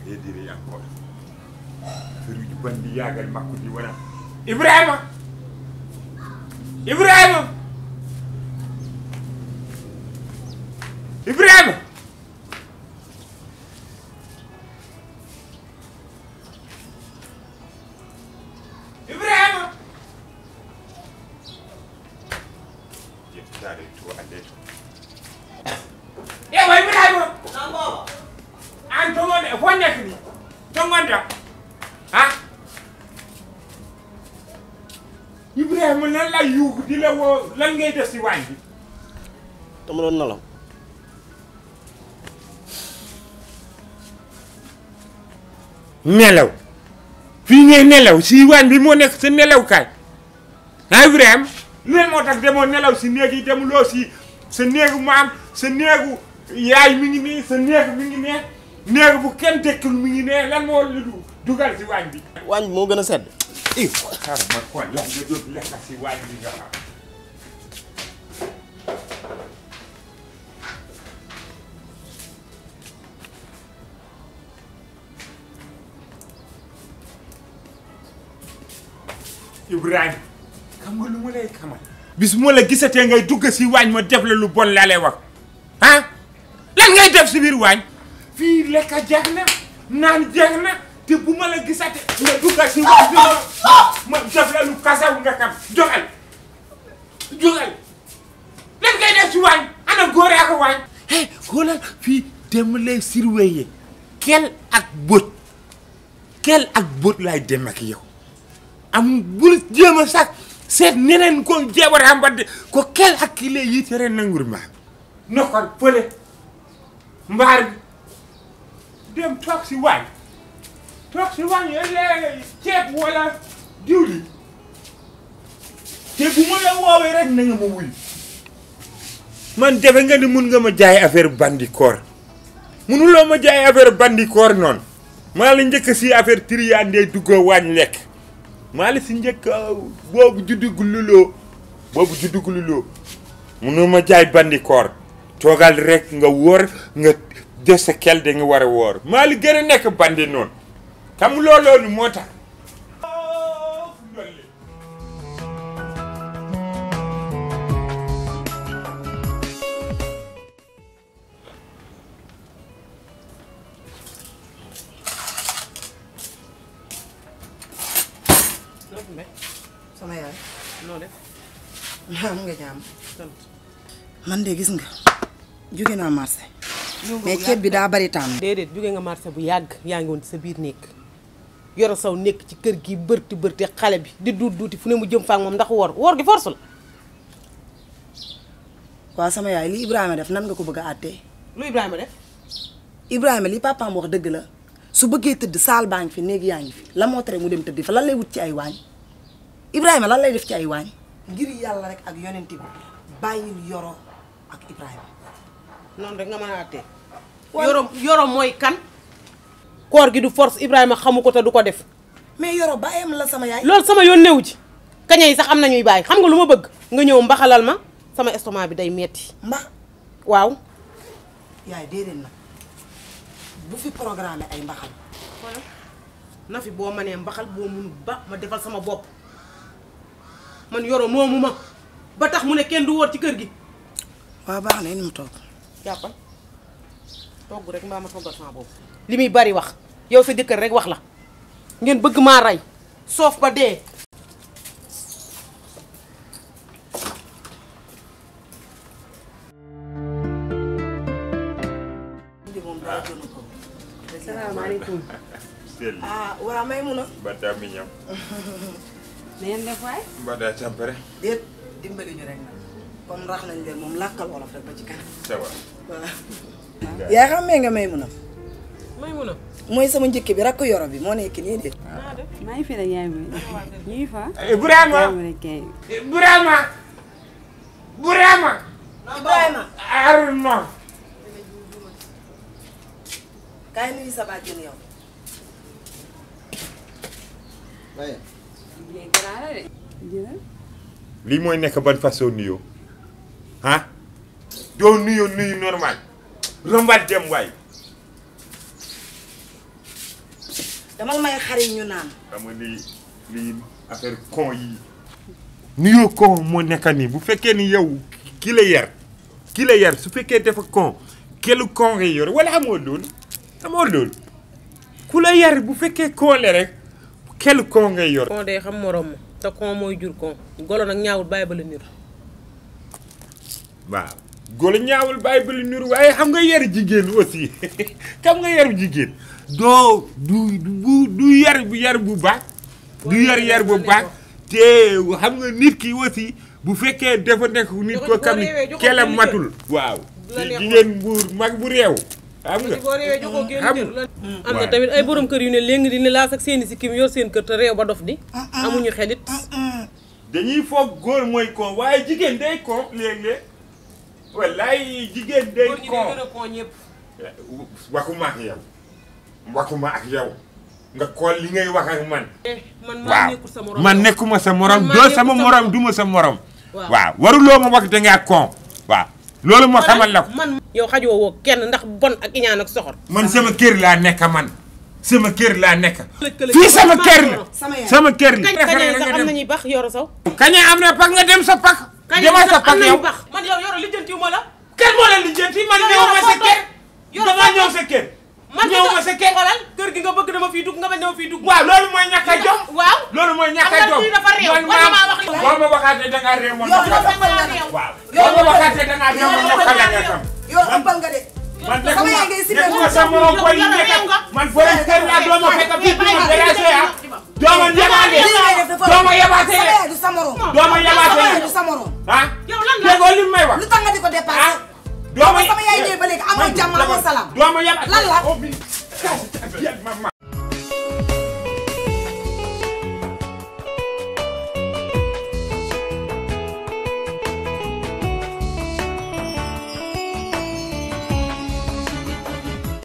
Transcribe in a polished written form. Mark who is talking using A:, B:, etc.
A: e dire ancora feruji bandi yagal makko di wona Ibrahima Ibrahima Ibrahima Ibrahima yettare to alleto ewa Ibrahima
B: Nambo
A: an to wonde fo nek ni to gonda ha Ibrahima lan la yuuxu di la woo lan ngay def si waañ bi
B: dama doon nelaw
A: nelaw fii ngay nelaw si waañ bi moo nekk sa nelaw kaay ah Ibrahima lan moo tax demoo nelaw si néeg yi demuloo si sa néegu maam sa néegu yaay mi ngi nii sa néeg mi ngi nee néeg bu kenn dëkkul mi ngi nee lan moo la dugal si waañ bi
B: waañ bi moo gën a sedd
A: xaaral ma xool lan nga doon lekk si waañ bi nga xam Ibrahima xam nga lu ma lay xamal bis moo la gisatee ngay dugg si waañ ma def la lu bon laa lay wax ah lan ngay def si biir waañ fii lekk jeex na naan jeex na te bu ma la gisatee nga dugg si waañ bi ma def la lu kasaw nga xam jogal lan ngay def si waañ ana góor ak waañ xoolal fii dem lay surveiller kel ak bët laay dem ak yow am bul jéem a sax seet neneen ko jeebaram ba de ko kel ak ki lay yitere nangur ma nokkal fële mbaar bi dem toog si waañ léegi ceeb wala diwli te bu ma la woowee rek na nga ma wuyu man defe nga ni mun nga ma jaay affaire bandikoor munuloo ma jaay affaire bandikoor noonu maa la njëkk si affaire triyandee duggoo waañ lekk maa la si njëkk boobu juddugululoo munoo ma jaay bandikoor toogal rek nga wóor nga des sa kel de nga war a wóor maa li gën a nekk bandi noonu xam loolu moo tax
C: sama yaay
B: noo def
C: am nga jàmm man de gis nga jóge naa marché mais ceeb bi daa bari tàmm
D: déedéet jóge nga marché bu yàgg yaa ngi woon ci sa biir néeg yoro saw nekk ci kër gi bërti xale bi di duuti fu ne mu jëm faak moom ndax woor gi force la
C: waaw sama yaay li Ibrahima def nan nga ko bëgg a àttee
D: lu Ibrahima def
C: Ibrahima li papaam wax dëgg la su bëggee tëdd saal baa ngi fi néeg yaa ngi fi la moo tere mu dem tëdd fa lan lay wut ci ay waañ Ibrahima lan lay def ci ay waañ ngir yàlla rek ak yonent bi bàyyil Yoro ak Ibrahima
D: noonu rek nga mën a àttee yoro mooy kan koor gi du force Ibrahima xamu ko te du ko def
C: mais Yoro bàyyam la sama yaay
D: loolu sama yoon newu ci kañe yi sax am nañuy bàyyi xam nga lu ma bëgg nga ñëw mbaxalal ma sama estomac bi day metti waaw
C: yaay déedéet nag bu fi programme ay mbaxal
D: na fi boo mënee mbaxal boo mënu ba ma defal sama bopp man Yoro moomu ma ba tax mu ne kenn du wóor ci kër gi
C: waaw baax na ni mu toog
D: jàppal togg rek mbaa ma toggal sama bopp li muy bari wax yow sa jëkkër rek wax la ngeen bëgg maa rey soof ba dee salaamaaleykum
C: waaw may mun a
A: Mbada mi ñam
D: na ngeen def waay
A: Mbada tampere
C: déet dimbali ñu rek nag comme rax nañ leen moom làkkal wolof rek ba ci kanam
A: ça va
C: waaw yaa xamee nga may mun a
D: Maymuna
C: mooy sama njëkk bi rakk Yoro bi moo nekk nii de
E: maa ngi fi la yaay bi ñuy fa
A: Ibrahima Arno
C: kaay nuyu sa bàjjen yow
A: lii mooy nekk ban façon nuyoo ah doo nuyu normal rombal dem waay
C: dama may xar yi ñu naan.
A: xam nga lii affaire con yi. nuyoo con moo nekk nii bu fekkee ni yow ki la yar su fekkee dafa con kelu con ngay yor wala amoo loolu ku la yar bu fekkee con le rek kelu con ngay yor.
D: con day xam morom ma te con mooy jur con golo nag ñaawul bàyyi ba la niru.
A: waaw golo ñaawul bàyyi ba la niru waaye xam nga yar jigéen aussi xam nga yar jigéen doo du yar bu baax. du yar bu baax te xam nga nit ki aussi bu fekkee dafa nekk nit ko kam ni kelam matul. waaw jigéen bu mag bu réew. xam nga
D: am na tamit ay borom kër yu ne léegi di ne laas ak seeni si kim yor seen kër te réew ba dof di amuñu xelit
A: dañuy foog góor mooy kon waaye jigéen day kon léeg-léeg wallaay jigéen day kon
D: ñëpp
A: waxuma ak yow nga xool li ngay wax ak man.
D: waaw
A: man nekkuma sa morom doo sama morom duma sa morom. waaw waruloo ma wax dangaa kon waaw loolu moo xamal la ko.
D: man yow xajoo woo kenn ndax bon ak iñaan ak soxor.
A: man sama kër laa nekk man sama kër laa nekk. fii sama kër la sama kër la.
D: kaña sax am nañuy bax yoro saw.
A: kaña am na pax nga dem sa pax. demal sa pax yow
D: man yow yoro lijjantiw ma la.
A: kenn moo la lijjanti man ñëw ma sa kër. dama ñëw sa kër.
D: man
A: ñëw ma sa kër
D: xoolal kër gi nga bëgg dama fiy dugg nga bañ dama fiy dugg.
A: waaw loolu mooy ñàkk a jom.
D: waaw
A: loolu mooy ñàkk a jom.
D: man maa wax
A: boo ma waxaatee da ngaa réew ma
C: yow
A: boo ma waxaatee da ngaa réew ma nokkal la nga xam.
C: yow ëppal nga de.
A: man nekkuma sa morom koy yi nekk man borom kër laa doo ma fekk fii du ma dérangé ah. doo ma yabaate doo ma yabaate
C: du sa morom.
A: doo ma yabaate
C: du sa morom.
A: ah
D: yow lan la
A: déggoo li may wax.
C: lu tax nga di ko dépassé.
A: doo ma
C: sama yaay ñëw ba léegi amoo jàmm amoo salaam.
A: doo ma yabaate
C: lan la.
A: mama